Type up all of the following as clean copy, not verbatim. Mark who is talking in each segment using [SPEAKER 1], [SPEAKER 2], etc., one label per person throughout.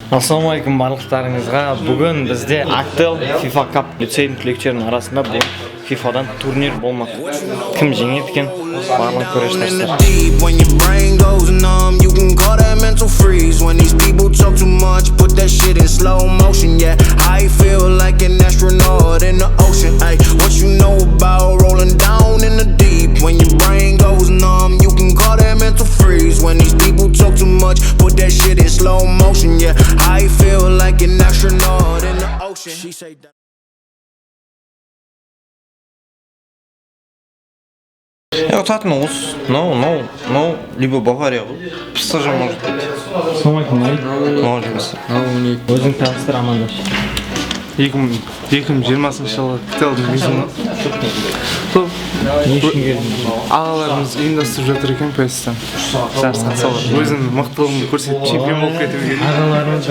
[SPEAKER 1] Ассалаумағалейкум барлықтарыңызға. Бүгін бізде Актел FIFA Cup лицейдің түлектерінің арасында бұл FIFA-дан турнир болмақ. Кім жеңеді екен, барлығын көре
[SPEAKER 2] In the
[SPEAKER 1] жатарсыздар.
[SPEAKER 2] Deep, when your brain goes numb, you can call that mental freeze. When these people talk too much, put that shit in slow motion. Yeah, I feel like an astronaut in the ocean. Ay, what you know about rolling down in the deep? When your brain goes numb, you can call that mental freeze. When these people talk too much, put that shit in slow motion. Yeah, I feel like an astronaut in the ocean. She say that.
[SPEAKER 3] Ұтатын осы мынау, мынау, мынау, либо Бавария ғой, ПСЖ может быть.
[SPEAKER 1] Ассалаумағалейкум, Наиль.
[SPEAKER 3] Уағалейкум.
[SPEAKER 1] Өзің таныстыр, амандаш.
[SPEAKER 4] 2020 жылы ктелдің мизуны сол.
[SPEAKER 1] Не үшін келдің?
[SPEAKER 4] Ағаларымыз ұйымдастырып жатыр екен PS-тан жарысқа, сол өзімнің мықтылығымды көрсетіп, чемпион болып кетуге.
[SPEAKER 1] Ағаларымыз.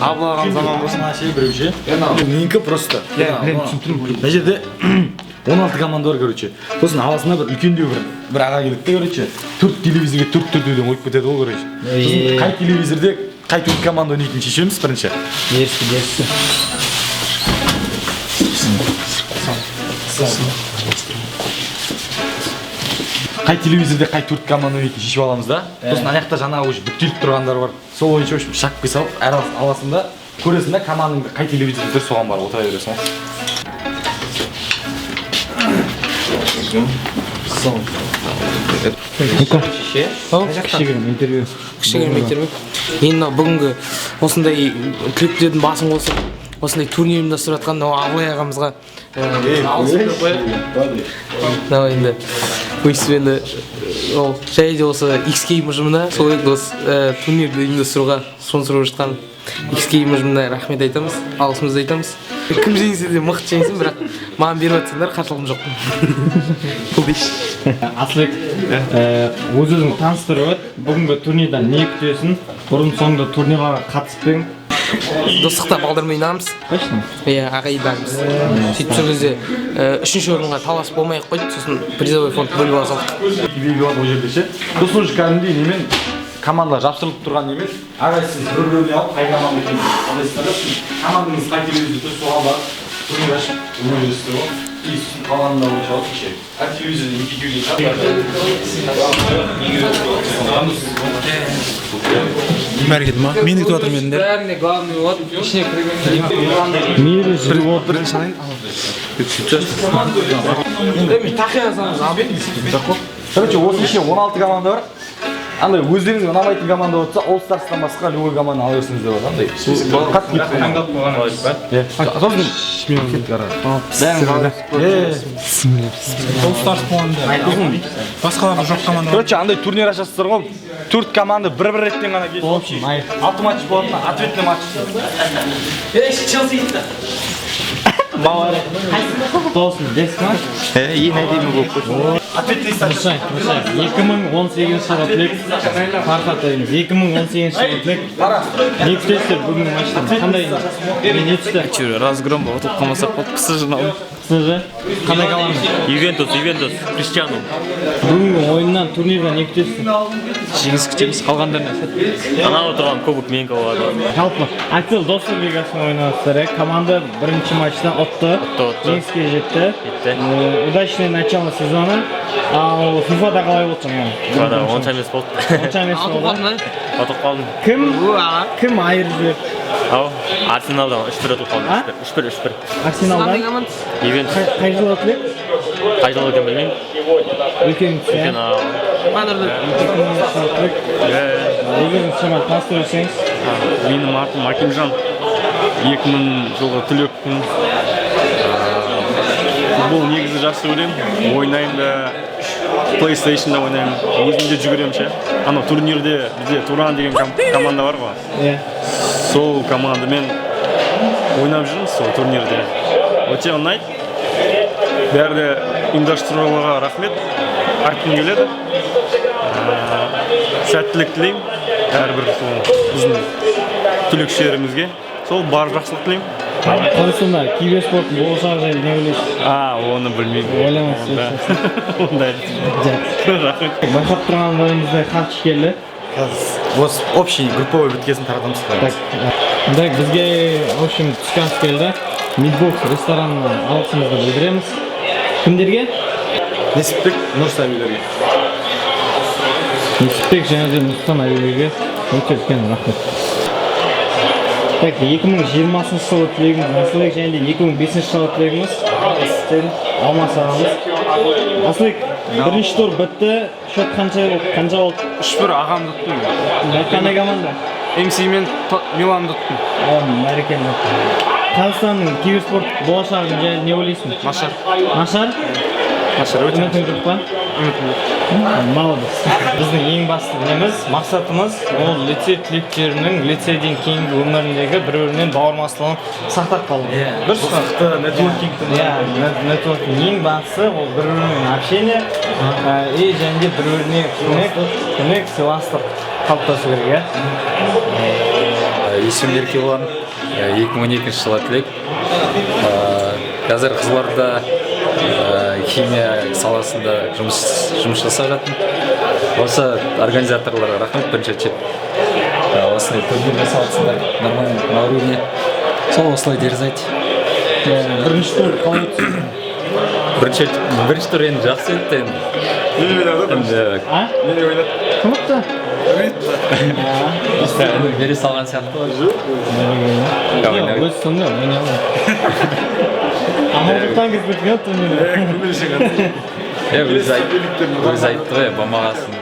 [SPEAKER 4] Абыл ағамыз аман болсын.
[SPEAKER 5] Менікі просто
[SPEAKER 4] Иә, білемін, түсініп тұрмын.
[SPEAKER 5] Мына жерде 16 команда бар, короче. Сосын арасында бір үлкендеу бір аға келеді де, короче, төрт телевизорге төрт төртеуден қойып кетеді ғой, короче. Сосын қай телевизорде қай төрт команда ойнайтынын шешеміз бірінші.
[SPEAKER 1] Дерсі, дерсі.
[SPEAKER 5] Қай телевизорде қай төрт команда ойнайтынын шешіп аламыз да, сосын ана жақта жаңағы уже бүктеліп тұрғандар бар, сол бойынша, в общем, шапка салып әр аласың да, көресің да, командаңды қай телевизорде тұр, соған барып отыра бересің ғой.
[SPEAKER 1] Кішігірім интервью.
[SPEAKER 6] Кішігірім интервью. Енді мынау бүгінгі осындай түлектердің басын қосып, осындай турнир ұйымдастырып жатқан мынау Абылай ағамызға алғыс білдіріп қояйық. Мынау енді өйстіп енді ол және де осы XK ұжымына, сол енді осы турнирді ұйымдастыруға спонсор болып жатқан XK ұжымына рахмет айтамыз, алғысымызды айтамыз. Кім жеңсе де, мықты жеңсін, бірақ маған беріп жатсаңдар, қарсылығым жоқ бұл дейші.
[SPEAKER 1] Асылбек, өз өзің таныстырып өт. Бүгінгі турнирдан не күтесің? Бұрын соңды турнирларға қатысып па едің?
[SPEAKER 6] Достықта балдармен ойнағанбыз.
[SPEAKER 1] Точно?
[SPEAKER 6] Иә, ағай, бәріміз сөйтіп, сол кезде үшінші орынға талас болмай ақ қойды, сосын призовой фонд бөліп ала салдық.
[SPEAKER 5] Белгі болады ол жерде ше. Сосын уже кәдімгідей немен, командалар жапсырылып тұрған немен, әрқайсысын бір біреуіне алып, қай команда екенін таңдайсыздар да, сосын командаңыз қай телевизорда тұр, соған барып турнир ашып ойнай бересіздер ғой. И сосын қалғанында бойынша алып ше, әр телевизорден екі екеуден шығады.
[SPEAKER 7] Бәрі келді ма? Мені күтіп жатыр мендер.
[SPEAKER 6] Бәріне главный болады ішіне кірген.
[SPEAKER 1] Мейлі, жүріп отыр.
[SPEAKER 4] Бірінші алайын.
[SPEAKER 6] Мен тақия саламыз абен.
[SPEAKER 5] Короче, осы ішінде 16 команда бар. Андай өздеріңізге ұнамайтын команда болса, All Stars'тан басқа любой команданы ала берсеңіздер болады. Андай қатты кетіп
[SPEAKER 1] Таңдап қойған ба?
[SPEAKER 5] Иә. Сосын кеттік ары қарай.
[SPEAKER 7] All Stars болғанда басқаларда жоқ команда.
[SPEAKER 5] Короче, андай турнир ашасыздар ғой. Төрт команда бір-бір реттен ғана келеді. Общий алты матч болатын, ответный матч.
[SPEAKER 6] Ей, Челси кетті.
[SPEAKER 1] Бавария. Тосын, бес ма?
[SPEAKER 3] Ең әдемі болып қойсын.
[SPEAKER 5] Ответный.
[SPEAKER 1] Нұршай, Нұршай, 2018 жылғы түлек, Фархат ойыңыз, 2018 жылғы түлек. Не күтесіздер бүгінгі матчтан? Қандай не түсті?
[SPEAKER 8] Әйтеуір разгром болып ұтылып қалмасақ болды, ПСЖ.
[SPEAKER 1] ПСЖ? Қандай команда?
[SPEAKER 8] Ювентус, Ювентус, Криштиану.
[SPEAKER 1] Бүгінгі ойыннан, турнирдан не күтесіздер?
[SPEAKER 8] Жеңіс күтеміз, қалғандарына сәт. Анау отырған кубок менікі болады.
[SPEAKER 1] Жалпы, Актел достық лигасында ойнадыңыздар, иә? Команда бірінші матчтан ұтты.
[SPEAKER 8] Ұтты, ұтты.
[SPEAKER 1] Жеңіске жетті.
[SPEAKER 8] Жетті.
[SPEAKER 1] Удачное начало сезона. Ал FIFA-да қалай болды жаңа?
[SPEAKER 8] Фифада онша емес болды.
[SPEAKER 1] Онша емес
[SPEAKER 6] Ұтылып
[SPEAKER 1] болды.
[SPEAKER 6] қалдым ба?
[SPEAKER 8] Ұтылып қалдым.
[SPEAKER 1] Кім айырып жіберді?
[SPEAKER 8] Ау, Арсеналдан 3-1 ұтылып қалдым.
[SPEAKER 1] А?
[SPEAKER 8] 3-1, 3-1.
[SPEAKER 1] Арсеналдан?
[SPEAKER 6] Қандай команда?
[SPEAKER 8] Ювентус.
[SPEAKER 1] Қай жылы түлек?
[SPEAKER 8] Қай жыл екенін білмеймін.
[SPEAKER 1] Үлкен кісі, иә?
[SPEAKER 8] Үлкен аға.
[SPEAKER 6] Қадірлі.
[SPEAKER 1] 2010 жылы түлек. Өздеріңіз шамалы таныстырып өтсеңіз.
[SPEAKER 9] Менің атым Акимжан, 2000 жылғы түлекпін. Футбол негізі жақсы көремін, ойнаймын да, PlayStation'да ойнаймын, өзім де жүгіремін ше. Анау турнирде бізде Туран деген команда бар ғой,
[SPEAKER 1] Иә.
[SPEAKER 9] сол командамен ойнап жүрміз сол турнирде. Өте ұнайды. Бәрі де ұйымдастырушыларға рахмет айтқым келеді. Сәттілік тілеймін әрбір сол біздің түлекшілерімізге, сол бар жақсылық тілеймін.
[SPEAKER 1] Қалай сонда киберспорттың болашағы жайлы не ойлайсыз?
[SPEAKER 9] А, оны білмеймін.
[SPEAKER 1] Ойламайсыз.
[SPEAKER 9] Ондай. Рахмет.
[SPEAKER 1] Байқап тұрғандарыңыздай, хатшы келді.
[SPEAKER 5] Қазір осы общий групповой біткесін таратамыз.
[SPEAKER 1] Так, так, бізге, в общем, түскі ас келді. Мидбокс ресторанына алғысымызды білдіреміз. Кімдерге?
[SPEAKER 5] Несіпбек, Нұрсәбилерге.
[SPEAKER 1] Несіпбек және де Нұрсұлтан әбилерге өте үлкен рахмет. Так, 2020 жылы түлегіміз Асылбек және де 2005 жылы түлегіміз Алмас ағамыз. Асылбек, бірінші тур бітті. Счет қанша болды? Қанша болды?
[SPEAKER 4] 3-1 ағамды ұттым.
[SPEAKER 1] Қандай команда?
[SPEAKER 4] МС мен Миланды ұттым.
[SPEAKER 1] О, бәрекелді. Қазақстанның киберспорт болашағын және не ойлайсың?
[SPEAKER 4] Нашар.
[SPEAKER 1] Нашар?
[SPEAKER 4] Нашар өте.
[SPEAKER 1] Үмітің жоқ па?
[SPEAKER 4] Үмітім жоқ.
[SPEAKER 1] Молодец. Біздің ең басты неміз, мақсатымыз ол лицей түлектерінің лицейден кейінгі өміріндегі бір-бірінен бауырмашылығын сақтап қалу. Дұрыс па?
[SPEAKER 5] Нетворкингті.
[SPEAKER 1] Иә, нетворкинг ең бастысы ол бір-бірімен общение и және де бір-біріне көмек, сыйластық қалыптасу керек, иә?
[SPEAKER 10] Есімім Еркебұлан, 2012 жылы түлек. Қазір Қызылорда химия саласында жұмыс жасап жатырмын. Осы организаторларға рахмет бірінші очередь. Осындай турнир жасап жатсыңдар, нормально, на уровне. Сол осылай дерзайте.
[SPEAKER 1] Бірінші тур қалай өтті?
[SPEAKER 10] Бірінші тур енді жақсы өтті енді.
[SPEAKER 5] Немен ойнады бірінші?
[SPEAKER 1] А?
[SPEAKER 5] Немен ойнады?
[SPEAKER 1] Кім ұтты?
[SPEAKER 10] Бере салған сияқты ғой.
[SPEAKER 1] Жоқ, өз сонда ойнай алмайды. Амалдықтан кіріп кеткен турнирге.
[SPEAKER 10] Өзі айтты ғой, болмағасын.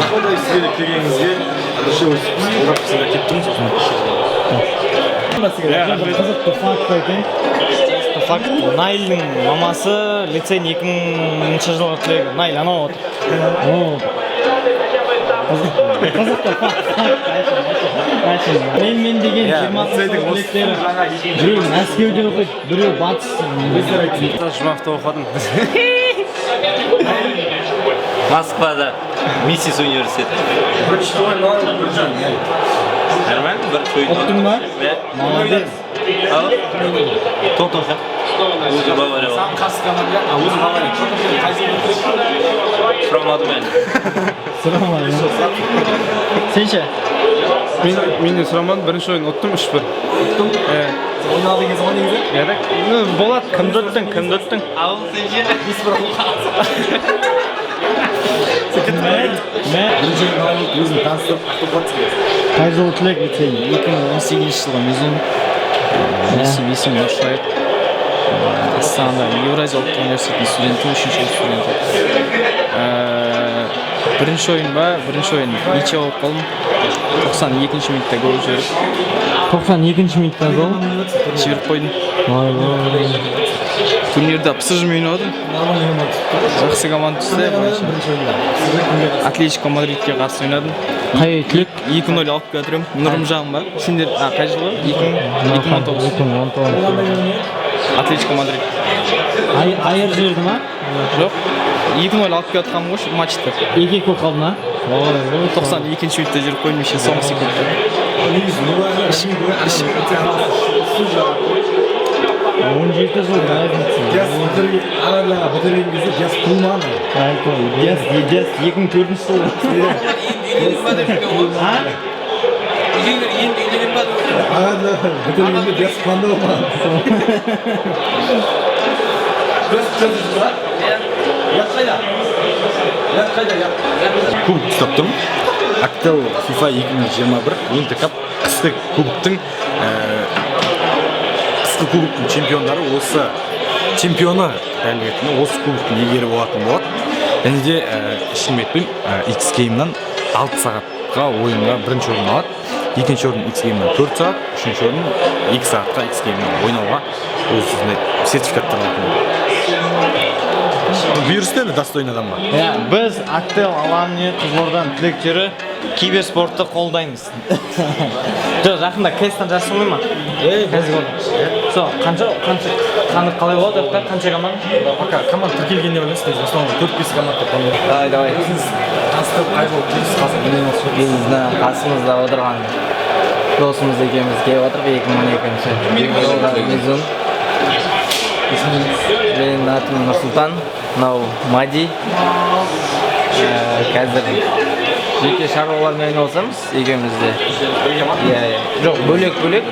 [SPEAKER 5] Сондай сізге келгеніңізге олар сізге келіп тұрмыз сосын.
[SPEAKER 1] Қызықты факт айтайын. Факт, Найльдің мамасы лицейдің 2000 жылғы түлегі. Наиль анау отыр. Қызықты факт. Мен деген 20 жылғы түлектері. Біреу Мәскеуде оқиды, біреу Батыс.
[SPEAKER 4] Жұмақта оқыдым.
[SPEAKER 3] Москвада Миссис университет. Нормально, бірінші ойын.
[SPEAKER 1] Ұттың ба? Молодец.
[SPEAKER 3] Тоттенхэм. Өзі Бавария.
[SPEAKER 5] Өзі Бавария.
[SPEAKER 3] Сұрамадым әлі.
[SPEAKER 1] Сұрамадым. Сен ше?
[SPEAKER 4] Мен де сұрамадым, бірінші ойын ұттым 3-1.
[SPEAKER 5] Ұттың? Ойнады екенсің ғой негізі?
[SPEAKER 4] Иә, ну, болады.
[SPEAKER 1] Кімді ұттың? Кімді ұттың?
[SPEAKER 3] Ал сен ше?
[SPEAKER 5] Бірінші ойын қалай болды? Өзің таныстырып, ақтап сізге.
[SPEAKER 1] Қай жылы түлек лицейдің?
[SPEAKER 11] 2018 жылғы Мизун. Есімім Нұршайық. Астанада Еуразия ұлттық университетінің студенті, үшінші курс студенті. Бірінші ойын ба? Бірінші ойын ничья болып қалдым. 92 минутта гол жіберіп.
[SPEAKER 1] 92 минутта гол
[SPEAKER 11] жіберіп қойдым. Турнирда ПСЖ-мен ойнадым. Жақсы команда түсті. Атлетико Мадридке қарсы ойнадым.
[SPEAKER 1] Қай түлек?
[SPEAKER 11] 2-0 алып келе жатырмын. Нұрымжан ба? Сендер, қай жылы? 2019.
[SPEAKER 1] 2019.
[SPEAKER 11] Атлетико Мадрид.
[SPEAKER 1] Айыр жіберді ма?
[SPEAKER 11] Жоқ. 2-0 алып келе жатқанмын ғой матчты.
[SPEAKER 1] 2-2 болып қалды ма?
[SPEAKER 11] 92 минутта жіберіп қойдым еще соңғы секундта.
[SPEAKER 1] 17 жыл разница.
[SPEAKER 5] Диас Арабияға бітірген кезде Диас туылмаған.
[SPEAKER 1] Диас 2004 жылы. А?
[SPEAKER 5] Арабияға бітіргенде Диас қандай болмаған. Кубок ұстап тұрмын. Актел FIFA 2021 Winter Cup қысқы кубоктың чемпиондары осы чемпионы дәлірек осы кубоктың иегері болатын болады. Және де ешкімге айтпаймын, X Game-нан 6 сағатқа ойынға бірінші орын алады. Екінші орын X Game-нан 4 сағат, үшінші орын 2 сағатқа X Game-нан ойнауға өз осындай сертификаттар алатын болады. Бұйырсын енді достойный адамға.
[SPEAKER 1] Иә, біз Актел Алания Қызылорданың түлектері киберспортты қолдаймыз. Жоқ, жақында КС-тан жарыс болмай ма? Қазір болды. Сол, қанша, қалай болады ақтар? Қанша команда?
[SPEAKER 5] Пока команда тіркелгеніне байланысты, негізі, в основном 4-5 команда деп планировать.
[SPEAKER 11] Давай, давай.
[SPEAKER 5] Өзіңіз таныстырып, қай жолы келесіз, қазір мен осы
[SPEAKER 11] Біз мына қасымызда отырған досымыз екеуміз келіп отырмық 2012 жылғы Мизун. Менің атым Нұрсұлтан, мынау Мади.
[SPEAKER 12] Қазір жеке шаруалармен айналысамыз екеуміз де.
[SPEAKER 5] Бірге ма?
[SPEAKER 12] Иә, иә. Жоқ, бөлек-бөлек.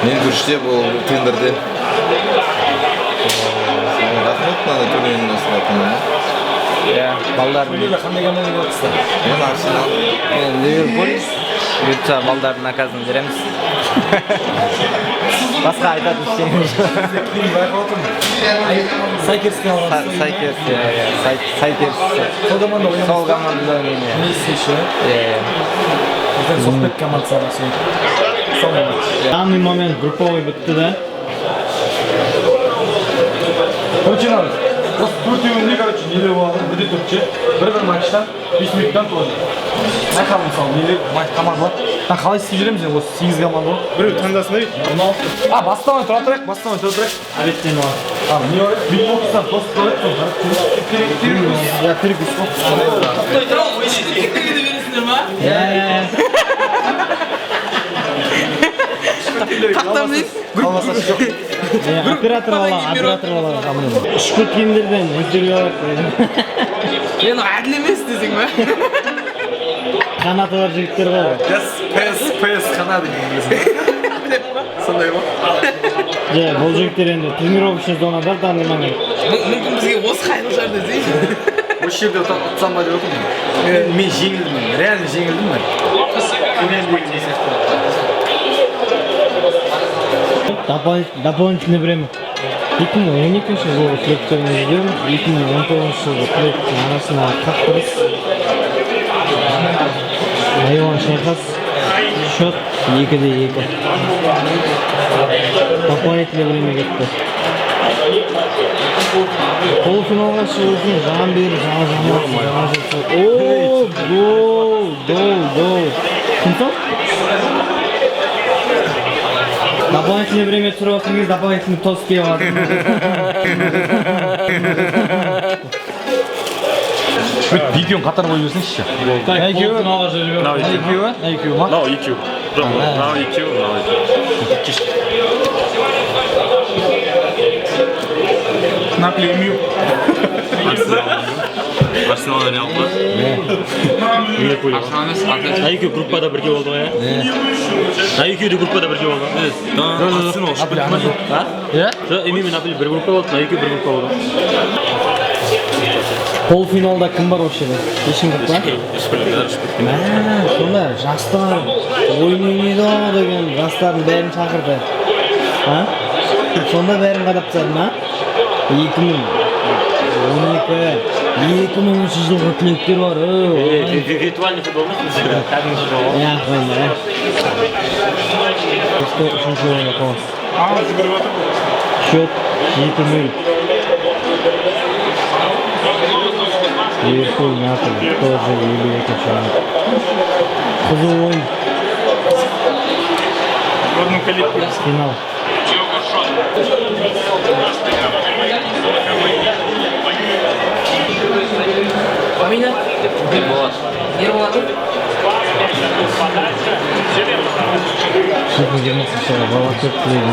[SPEAKER 13] Мен күріште бұл тендерде. Рахмет, мынандай турнир ұйымдастыратынына.
[SPEAKER 12] Иә, балдар.
[SPEAKER 5] Турнирде қандай команда ойнап?
[SPEAKER 13] Мен Арсенал.
[SPEAKER 12] Мен Ливерпуль. Бұйыртса, балдардың наказын береміз. Басқа айтатын ештеңе жоқ.
[SPEAKER 5] Кейін байқап отырмын. Сайкерстен алған.
[SPEAKER 12] Сайкерс, иә, иә. Сайкерс.
[SPEAKER 5] Сол команда ойнамайсыз?
[SPEAKER 12] Сол командада ойнаймын, иә.
[SPEAKER 5] Месси ше?
[SPEAKER 12] Иә, иә.
[SPEAKER 5] Ертең Соқпет командасы арасы. Соңғы матч.
[SPEAKER 1] Данный момент групповой бітті да.
[SPEAKER 5] Короче, мынау осы төртеуінде, короче, нелер болады, бірде төрт ше, бір-бір матчтан, 5 минуттан тоже. Байқа, мысалы, нелер матч командалар. Мына қалай істеп жүреміз енді, осы сегіз команда ғой.
[SPEAKER 4] Біреу таңдасын да.
[SPEAKER 5] 16. А, бастамай тұра тұрайық, бастамай тұра тұрайық.
[SPEAKER 1] Обедтен бар.
[SPEAKER 5] А, не бар еді? Битбокстан тосып тұр еді, перекус.
[SPEAKER 1] Иә, перекус қой.
[SPEAKER 6] Тоқтай тұра, ойын де бересіңдер ма?
[SPEAKER 1] Иә, иә.
[SPEAKER 6] Қақтан білесіз?
[SPEAKER 1] Иә, оператор бала, оператор бала. Ұшып кеткендерден интервью алайық.
[SPEAKER 6] Енді әділ емес десең ба?
[SPEAKER 1] Қанаты бар жігіттер ғой.
[SPEAKER 4] Пес, пес, пес, қана деген білесің.
[SPEAKER 6] Сондай ма?
[SPEAKER 1] Иә, бұл жігіттер енді тренировочный зонада в данный момент.
[SPEAKER 6] Мүмкін, бізге осы қайырлы шығар десейші.
[SPEAKER 4] Осы жерде ұтсам ба деп отырмын. Мен жеңілдім, реально жеңілдім мен. Төмен сияқты.
[SPEAKER 1] Дополнительное время. 2012 жылғы түлектерін іздеу, 2019 жылғы түлектің арасында қақтығыс. Айуан шайқас, счет 2-2. Дополнительное время кетті. Полуфиналға шығу үшін жан беріп, жаңа жаңа жаңа жыл. О, гол, гол, гол. Кім сол? Дополнительное время түсіріп жатқан кезде дополнительный тост келіп жатыр.
[SPEAKER 5] Екеуін қатар қойып жіберсеңші.
[SPEAKER 1] Так,
[SPEAKER 5] Екеуі.
[SPEAKER 1] полуфиналға жүріп.
[SPEAKER 9] Мынау екеуі.
[SPEAKER 5] Екеуі, екеуі ма?
[SPEAKER 9] Мынау екеу. Жоқ, мынау екеу, мынау екеу.
[SPEAKER 4] Наполи, МЮ.
[SPEAKER 8] Арсенал, Реал па? Ливерпуль.
[SPEAKER 11] Арсенал емес, Атлетико.
[SPEAKER 8] Мына екеуі группада бірге болды ғой, иә? Мына екеуі де группада бірге болды. Арсенал ұшып кетті ма? А?
[SPEAKER 5] Иә?
[SPEAKER 8] Жоқ, Эми мен Наполи бір группа болды, мына екеуі бір группа болды.
[SPEAKER 1] Полуфиналда кім бар осы жерде? Ешкім жоқ па? Мә, сонда жастар ойын ойнайды ау деген жастардың бәрін шақырды. А? Сонда бәрін қадап тастады ма? 2012, 2000 жылғы түлектер бар.
[SPEAKER 8] Виртуальный футбол емес, кәдімгі футбол.
[SPEAKER 1] Иә, иә. Үшінші орынға қаламыз. Счет 7-0. Ливерпуль, Наполи, тоже 52 минут. Қызу ойын. Финал.
[SPEAKER 6] Амина? Ерболат. Ерболат.
[SPEAKER 1] 2020 жылы волонтер түлегі.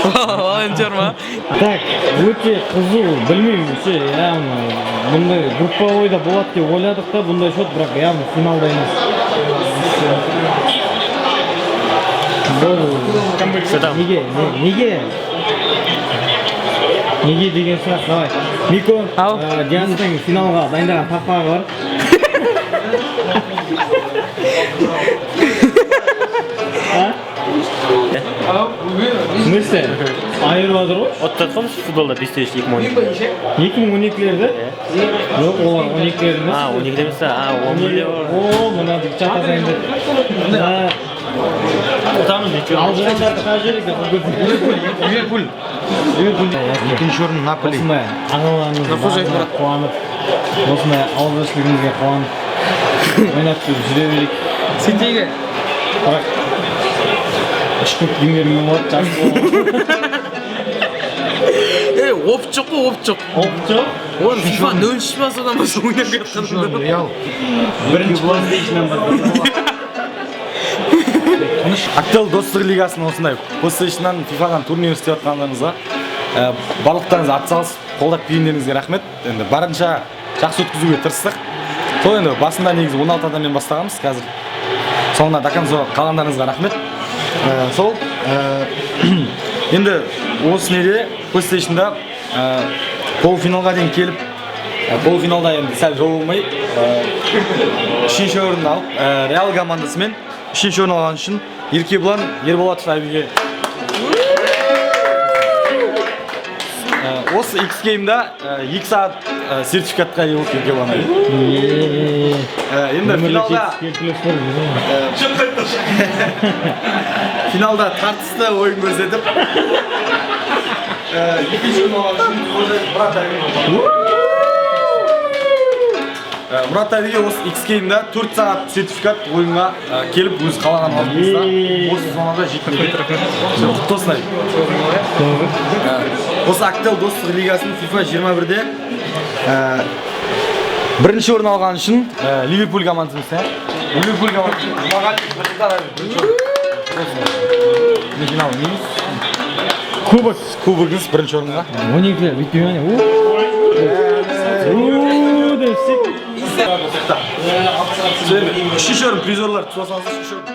[SPEAKER 6] Волонтер ма?
[SPEAKER 1] Так, өте қызу, білмеймін, ше, явно бұндай групповойда болады деп ойладық та, бұндай счет, бірақ явно финалда емес. Бұл неге, неге? Неге деген сұрақ, давай. Мико, Дианстың финалға дайындаған тақпағы бар. А? В смысле? Айырып жатыр ғой.
[SPEAKER 8] Ұтып жатқанбыз футболда 5-3 2012.
[SPEAKER 1] 2012-лерді? Жоқ, олар 12-лер емес.
[SPEAKER 8] А, 12-лер емес, а, 11-лер бар.
[SPEAKER 1] О, мына жігіт жатасың деп.
[SPEAKER 8] Ұтамыз екеуі.
[SPEAKER 1] Алжығандарды қай жер екен?
[SPEAKER 4] Ливерпуль.
[SPEAKER 1] Ливерпуль.
[SPEAKER 4] Екінші орын Наполи.
[SPEAKER 1] Осындай ағаларымыздың барлығына қуанып, осындай ауызбіршілігімізге қуанып, ойнап жүріп жүре берейік.
[SPEAKER 6] Сөйтейік.
[SPEAKER 1] Бірақ үш көп геймермен болады, жақсы болады.
[SPEAKER 6] Ей, опыт жоқ қой, опыт жоқ.
[SPEAKER 1] Опыт жоқ?
[SPEAKER 6] Оны FIFA 03 па, содан бастап ойнап жатқан.
[SPEAKER 4] Реал.
[SPEAKER 1] Бірінші PlayStation'нан бастап.
[SPEAKER 5] Актел достық лигасының осындай PlayStation'нан, FIFA-дан турнир істеп жатқандарыңызға, барлықтарыңыз атсалысып қолдап келгендеріңізге рахмет. Енді барынша Жақсы өткізуге тырыстық. Сол енді басында негізі 16 адаммен бастағанбыз, қазір соңына до конца қалғандарыңызға рахмет. Сол енді осы неде, PlayStation'да полуфиналға дейін келіп, полуфиналда енді сәл жол болмай, үшінші орын алып, Реал командасымен үшінші орын алған үшін Еркебұлан Ерболатов Әбиге осы X Game'да 2 сағат сертификатқа ие болды Еркебұлан Әби. Енді финалда тартысты ойын көрсетіп, екінші орын алған үшін Қожаев Мұрат Әбиге. Мұрат Әбиге осы X Game'да 4 сағат сертификат ойынға келіп, өз қалаған уақытыңызда осы зонада жетіп. Құтты болсын, Әби. Осы Актел достық лигасының FIFA 21-де бірінші орын алған үшін Ливерпуль командасымыз, иә? Ливерпуль командасы Жұмағалиев Нұрсұлтан Әби бірінші орын. Не финал, не? Кубок, кубогыңыз бірінші орынға.
[SPEAKER 1] 12 бүйтпей ма не? Деп істейік.
[SPEAKER 5] Үшінші орын призерлар, түсіп алсаңыздар, үшінші орын.